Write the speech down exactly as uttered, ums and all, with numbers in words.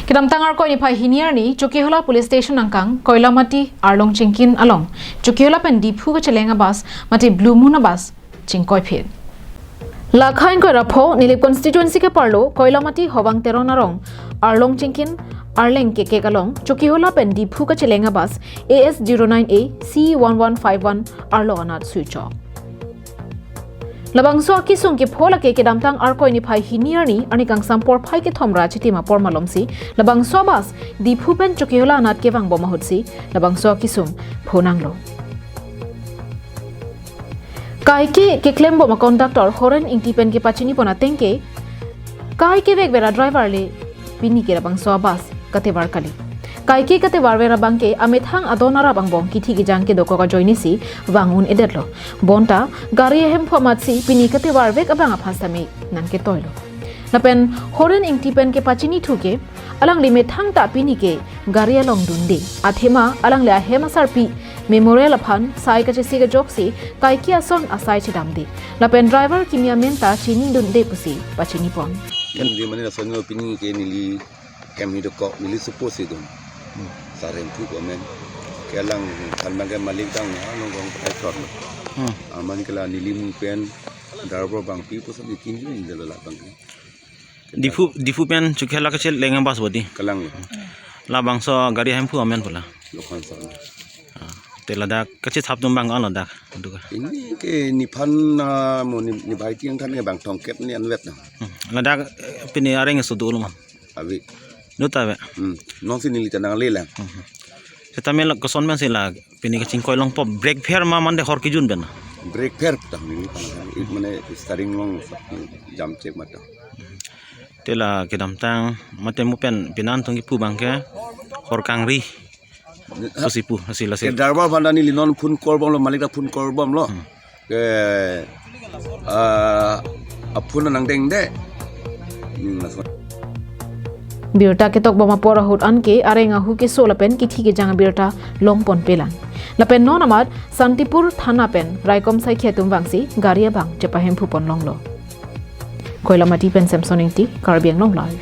Kedamtang Arkoi niphai hini arni Chokihola Police Station angkang Koilamati Arlong Chingkin along Chokihola pen Diphu kacheleng abus mate Blue Moon abus chingkoiphit. Lakha ingkoi ra pho Nilip constituency keparlo Koilamati Howang Teron arong Arlong Chingkin arleng kekek along Chokihola pen Diphu kacheleng abus A S zero nine A C one one five one arlo anat suichok. Labangso akisung kepho lake kedamtang Arkoi niphai hini arni, arni kangsam porphai kethom ra chitim apor malomsi labangso abus Diphu pen Chokihola anat kevangbom ahutsi labangso akisung phonanglo. Kaike keklembom a-conductor Horen Ingti pen kepachinipon ateng ke, kaike vekver a-driver le pini ke labangso abus katevar kali. Kaike katevarver abangke amethang adon arap angbong kithi kejang kedokok ajoinesi vang un-edetlo. Bonta gari ahemphu amatsi pini katevarvek abang aphan sitame nangketoilo. Lapen Horen Ingti pen kepachinithu ke, alangli methang ta pini ke gari along dunde. Athema alangli ahem asarpi Memorial aphan sai kachesi kajoksi kaike ason asai chedamde. Lapen driver kimi amen ta chinidunde pusi pachinipon. Kan di mane lason pini ke neli hem hi dokok, neli suppose si dun. Hmm. Sar hemphu ko amen. Ke alangphan abangke malik dang, ah, nongrong pai kor. Hmm. Aman ke la neli mu pen driver abang pi pusat ni kin ni dela abang. Diphu, Diphu pen Chokihola kacheleng abus bodi. Kalang. Labangso gari ahemphu amen pula. Lokhan sa. Ah, te ladak kachethap atum abang ko-an ladak? Aduka. Pini ke nephan, ah, mo ne, ne bhai tiang than ke bang thomkep ni anvet na. Hmm. Ladak, eh, pini areng sudu ulum. Abi. Duta be. Hmm. Nonsi neli ta nangle lang. Hmm. Setame la koson pensi la pini kachingkoi longpo, brake fail ma mande hor kejun pen? Brake fail ta neli pang. It mane steering along jam check mata. Te la kedamtang mate mo pen pini an atum kipu abangke hor kangri. Pusi pu, lasi, lasi. Ke driver aphan ta neli non phone call bomlo, malik ta phone call bomlo. Hmm. Ke, ah, a-phone nangdengde. Hmm, laso. Birta ketokbom apor ahut anke areng ahu keso lapen kithi kejang abirta longponpelang. Lapen non amat Santipur thana pen raikom saikhi atum vangsi gari abang chepahemphupon longlo. Koilamati pen Samson Ingti, Karbi Anglong Live.